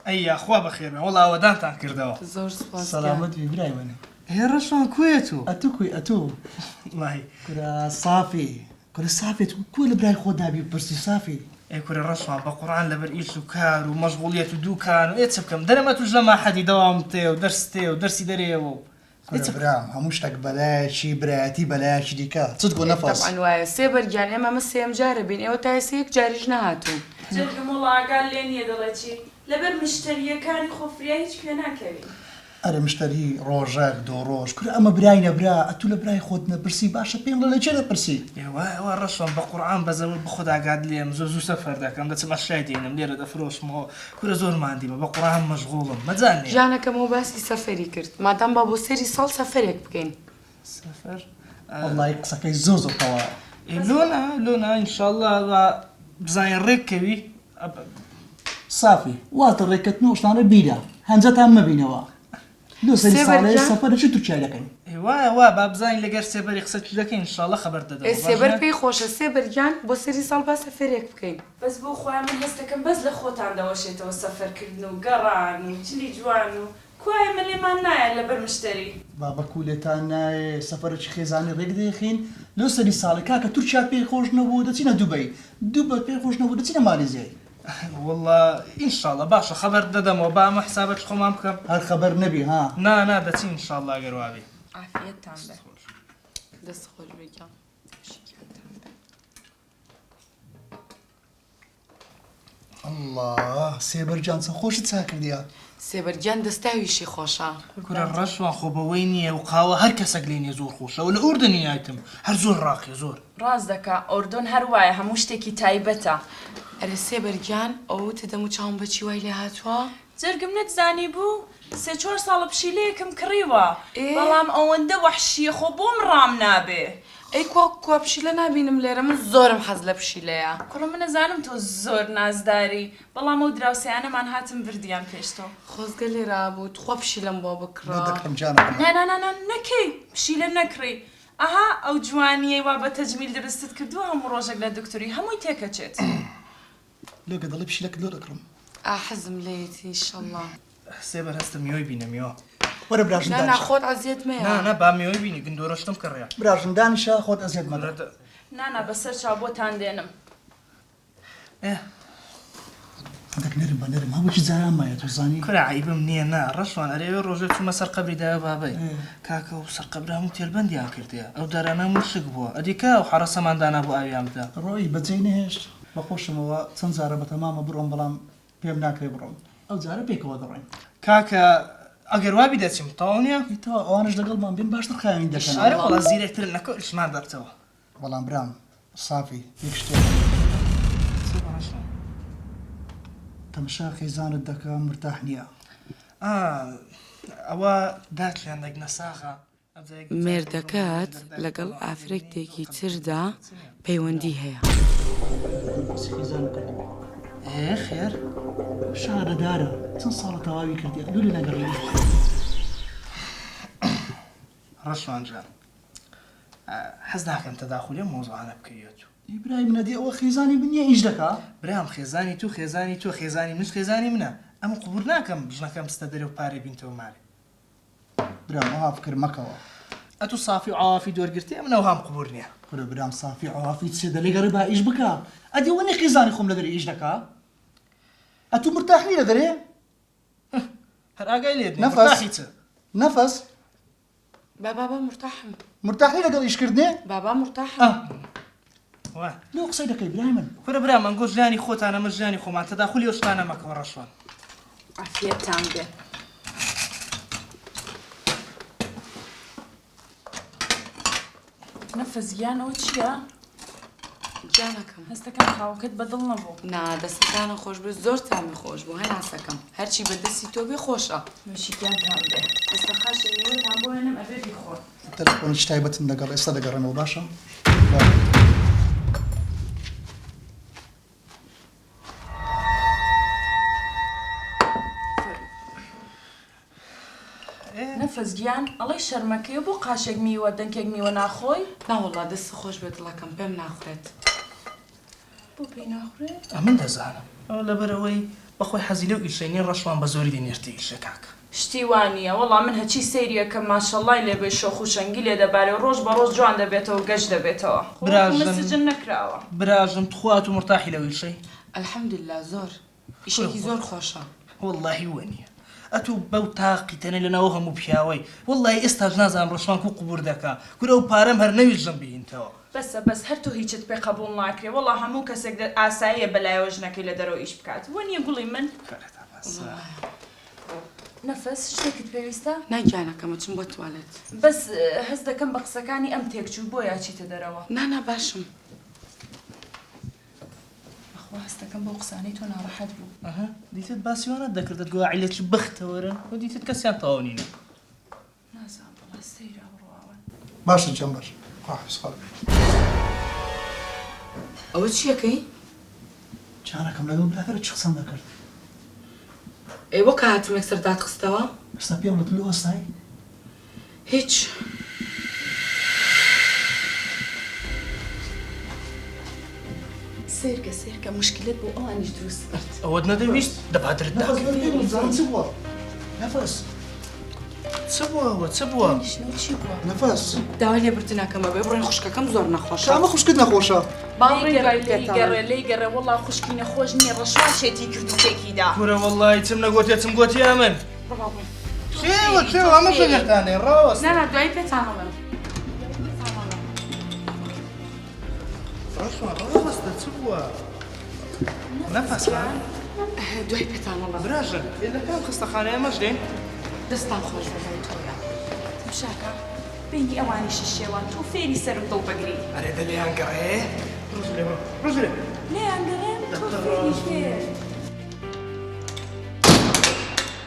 ئەی یاخوا بەخێر بێن وەڵا ئاوەدانتان کردەوە. زۆر سوپاس گیان. سەلامەت بی برای من. ئێ ڕەشوان کوێ تو؟ ئەتوو کوی ئەتوو. وەڵاهی. کورە سافی کورە سافی تو کوێ لە برای خۆت نابی بپرسی سافی. ئێ کورە ڕەشوان بە قوڕان لەبەر ئیش و کار و مەشغوڵیەت و دوکان و ئێ چ بکەم دەرم ئەتوش لە ماحەدی دەوام تێ و دەرس تێ و دەرسی دەرێوە و ئێ کورە چ بکەم. برام هەموو شتەک بەلایەکی برایەتی بەلایەکی دیکە چت گۆ ئێ نەفەس. تەبعەن وایە سێبەر گیان ئێمە ئەمە سێیەم جارە بین ئێوە تا ئێستا یەک جاریش نەهاتوون. جەرگم وەڵا ئاگات لێ نیە دەڵێ چی لەبەر مشتەریەکانی خۆ فریای هیچ کوێ ناکەوی. ئەرێ مشتەری ڕۆژەک دو ڕۆژ کورە ئەمە براینە برا ئەتو لە برای خۆت نەپرسی باشە پێم بڵێ لە کێ دەپرسی. ئێ وایە وا ڕەشوان بە قوڕعان بە زەوەر بەخۆت ئاگات لێم زۆر زوو سەفەر دەکەم دەچم ئەشیای دێنم لێرە دەفرۆشمەوە کورە زۆر ماندیمە بە قوڕعان مەشغوڵم مەجال نیە. ژیانەکەم ئەو باسی سەفەری کرد مادام با بۆ سەری ساڵ سەفەرێک بکەین. سەفەر. وەڵایی قسەکەی زۆر زۆر تەواوە. ئێ لۆ نا لۆ نا ئینشاڵڵا با بزانین ڕێک کەوی. سافی واز لە ڕێککەتن و ئەو شتانە بیرە هەنجەتان مەبینەوە لۆ سەری سێبەر ساڵێ گیان. سەفەرەکی تورکیای دەکەین. ئێ وایە وا با بزانین لەگەر سێبەری قسە چ دەکەین ئینشاڵڵا خەبەرت ئێ دەدەمەوە باش سێبەر نا. پێی خۆشە سێبەر گیان بۆ سەری ساڵ با سەفەرێک بکەین. بەس بۆ خوایە من هەستەکەم بەس لە خۆتان دەوەشێتەوە سەفەر کردن و گەڕان و جلی جوان و کوا ئێمە لێمان نایە لەبەر مشتەری. بابە کو لێتان نایێ سەفەرەکی خێزانی ڕێک دەیخین لۆ سەری ساڵێ کاکە تورکیا پێی خۆش نەبوو دەچینە دوبەی دوبە پێی خۆش نەبوو دەچینە مالیزیای. وەڵا ئینشاڵا باشە خەبەرت دەدەمەوە با ئەمە حسابەکی خۆمان بکەم. هەر خەبەر نەبی ها. نا نا دەچین ئینشاڵا گەر وابی. عافیەتتان بێ. دەست خۆش بێ گیان. شیکیانتان بێ. اللە سێبەر گیان چەند خۆشت چاک کردیە. سێبەر گیان دەستاویشی خۆشە. کورە ڕەشوان خۆ بەوەی نیە و قاوە هەر کەسەک لێ نیە زۆر خۆشە و لە ئوردنی نایتم هەر زۆر ڕاقیە زۆر. ڕاست دەکا ئۆردۆن هەر وایە هەموو شتێکی تایبەتە. ئەرێ سێبەر گیان ئەوە وتت دەم و چاوم بەچی وای لێ هاتووە؟ جەرگم نەتزانیبوو سێ چوار ساڵە پشیلەیەکم کڕیوە ئێ. بەڵام ئەوەندە وەحشیە خۆ بۆم ڕام نابێ. ئەی کوا کوا پشیلە نابینم لێرە من زۆرم حەز لە پشیلەیە. کوڕە من ئەزانم تۆ زۆر نازداری بەڵام ئەو دراوسێیانەمان هاتن بردیان پێش تۆ. خۆزگە لێرە بوو تخوا پشیلەم بۆ بکڕە. لۆ دەکڕم گیانەکەم. نا نا نا نا نەکەی پشیلە نەکڕی ئەها ئەو جوانیەی وا بە تەجمیل دروستت کردووە هەموو ڕۆژێک لە دکتۆری هەمووی تێکەچێت. لۆ کە دەڵێی پشیلەکت لۆ دەکڕم. ئا حەزم لێیەتی ئیشەڵا. سێبەر هەستە میوەی بینە میوە. وەرە براژن نا نا دانیشە. خۆت ئەزیەت مەیە. نا نا با میوەی بینی گندۆرە شتم کڕیە. براژن دانیشە خۆت ئەزیەت مەدە. نا نا بەسەر چاو بۆتان دێنم. ئێ. هەندەک نەرم بە نەرم هەمووکی جاران مایە تۆ زانی. کورە عەیبم نیە نا ڕەشوان ئەرێ ئەوێ ڕۆژێ چومە سەر قەبری دایە بابەی کاکە ئەو سەر قەبرە هەموو تێلبەندیان کردیە ئەو دارانە هەموو شک بووە ئەدی کا ئەو حەڕەسەمان دانابوو ئاویان بدا. ڕۆیی بەجێی نەهێشت بەخۆشمەوە چەند جارە بەتەمامە بڕۆم بەڵام پێم ناکرێ بڕۆم ئەو جارە پێکەوە دەڕۆین. کاکە ئەگەر وابی دەچم تەواو نیە؟ ئەی تەواو ئەوانەش لەگەڵمان بێن باشتر خاوێنی دەکەنەوە. ئەرێ وەڵا زیرەکترن نەکەو ئیشمان دەبتەوە. بەڵام برام سافی یەک شتێک هەیە. چی باشە؟ تەمەشا خێزانت دەکەم مرتاح نیە. ئا ئەوە داکیان دەک نەساغە. مێردەکەت لەگەڵ ئافرەتێکی تردا پەیوەندی هەیە. ڕەشوان جان حەز ناکەم تەداخولی ئەم مەوزوعانە بکەی ئەتوو. ئەی برای منە دێ ئەوە خێزانی من نیە ئیش دەکا. برام خێزانی تو خێزانی تۆ خێزانی منش خێزانی منە ئەمن قبور ناکەم ژنەکەم بچتە دەرێ و پارەی بینتەوە مالێ. برام ئەوها فکر مەکەوە. ئەتوو سافی و عەوافی دۆرگرتی ئەمن ئەوهام قبور نیە. کورە برام سافی عەوافی چیە دە لێگەڕێ با ئیش بکا ئەدی ئەوە نیە خێزانی خۆم لە دەرێ ئیش دەکا ئەتوو مرتاح نی لە دەرێ؟ هەر ئاگای لێت نیە نەفەس مرتاحی چ؟ نەفەس. با بابا مورتاحم. مورتاح نی لەگەڵ ئیش کردنێ؟ بابا مورتاحم. وا. لۆ قسەی دەکەی برای من. کورە برام ئەنگۆ ژیانی خۆتانە من ژیانی خۆمان تەداخولی ئەو شتانە مەکەوە ڕەشوان. عافیەتان بێ. نەفەس گیان ئەوە چییە؟ گیانەکەم. هەستەکەم قاوەکەت بە دڵ نەبوو. نا دەستەکانت خۆش بێت زۆر تامی خۆش بوو هەناسەکەم هەرچی بە دەستی تۆ بێ خۆشە. نۆشی گیانتان بێ. ئێستا قاشێک میوەتان بۆ هێنم ئەبێ بیخۆن. تەلەفۆنێکی تایبەتم لەگەڵ ئێستا دەگەڕێمەوە باشە؟ نەفەس گیان ئەڵێی شەرمەکەیە بۆ قاشێک میوە دەنکێک میوە ناخۆی؟ ناوەڵا دەستت خۆش بێت دڵەکەم پێم ناخورێت. بۆ پێی ناخورێت؟ ئەمن دەزانم ئەوە لەبەرئەوەی. بەخۆی حەزی لەو ئیشەی نیە ڕەشوان بە زۆری دەینێرتە ئیشێ کاکە. شتی وا نیە وەڵا من هەچی سەیری ئەکەم ماشەڵای لێ بێ شۆخ و شەنگی لێ دەبارێ و ڕۆژ بە ڕۆژ جوان دەبێتەوە و گەش دەبێتەوە خۆ وەکو من براژن سجن نەکراوە. براژن تخوا ئەتوو مورتاحی لەو ئیشەی؟ الحمدللە زۆر کورە ئیشێکی خۆ زۆر خۆشە. وەڵاهی وەنیە ئەتوو بەو تاقی تەنێ لەناو ئەو هەموو پیاوەی وەڵاهی ئێستاش نازانم ڕەشوان کو قبور دەکا کورە ئەو پارەم هەر نەویست ژن بهینتەوە. بەسە بەس هەر تۆ هیچت پێ قەبوڵ ناکرێ وەڵا هەموو کەسێک دە ئاساییە بەلایەوە ژنەکەی لە دەرەوە ئیش بکات وەنیە گوڵی من؟ کارەتا بەسە. نەفەس شتێکت پێویستە؟ نا گیانەکەم ئەچم بۆ توالێت. بەس هەست دەکەم بە قسەکانی ئەم تێکچووی بۆیە ئەچیتە دەرەوە. نا نا باشم. بەخوا هەست دەکەم بەو قسانەی تۆ ناڕەحەت بوو. ئەها دیتت باسی وانەت دەکرد دەتگۆ عیلەکی بەختەوەرن و دیتت کەسیان تەواو نینە. نازانم وەڵا سەیرە ئەو ڕواوەن. باشە گیان باشە خواحافیز خوا لەگەڵت. ئەوە چیەکەی؟ جانەکەم لەگەڵ برادەرت چ قسەم دەکرد؟ ئێ بۆ کە هاتم یەکسەر داتخستەوە؟ ئێستا پێم بڵێ تۆ لۆ هەستای؟ هیچ. سەیرکە سەیرکە موشکیلەت بۆ ئەوانیش دروست کرد. ئەوەت نەدەویست دەبا درت نەفەس داکردی. بەس پێم بزانم چ بووە نەفەس. چ بووە ئەوە چ بووە؟ دانیشنەوە چی بووە؟ نەفەس. داوای لێبوردن ئەکەم ئەبێ بڕۆین خوشکەکەم زۆر نەخۆشە. کامە خوشکت نەخۆشە؟ با بڕۆین لێی دوای گەڕێ لێی پێتەڵێم. گەڕێ لێی گەڕێ وەڵا خوشکی نەخۆش نییە ڕەشوا شێتی کرد و تێکی دا. کورە وەڵڵاهی چم نەگۆتێ چم گۆتیە ئەمن. بڕۆ با بڕۆین. تۆ چێوە فێری تۆ چێوە ئەمە فێری. شەگەرتانێ ڕاوەستە. نا نا دوایی پێتان ئەڵێم. پێتان ئەڵێم. ڕەشوا ڕاوەستە چ بووە؟ نەفەس خان. دوای پێتان ئەڵێم. براژن ئێ لە کام خەستەخانەیە ئەمەش دێن؟ دەستتان خۆش بێ. لای تۆیە تمشاکە بەینی ئەوانیشی شێوان تۆ فێری سەرم دڵ بگری. ئەرێ دە لێیان گەڕێ. ڕۆژ لێ بڕۆ ڕۆژ لێ. لێیان گەڕێم تۆ فێری فێر.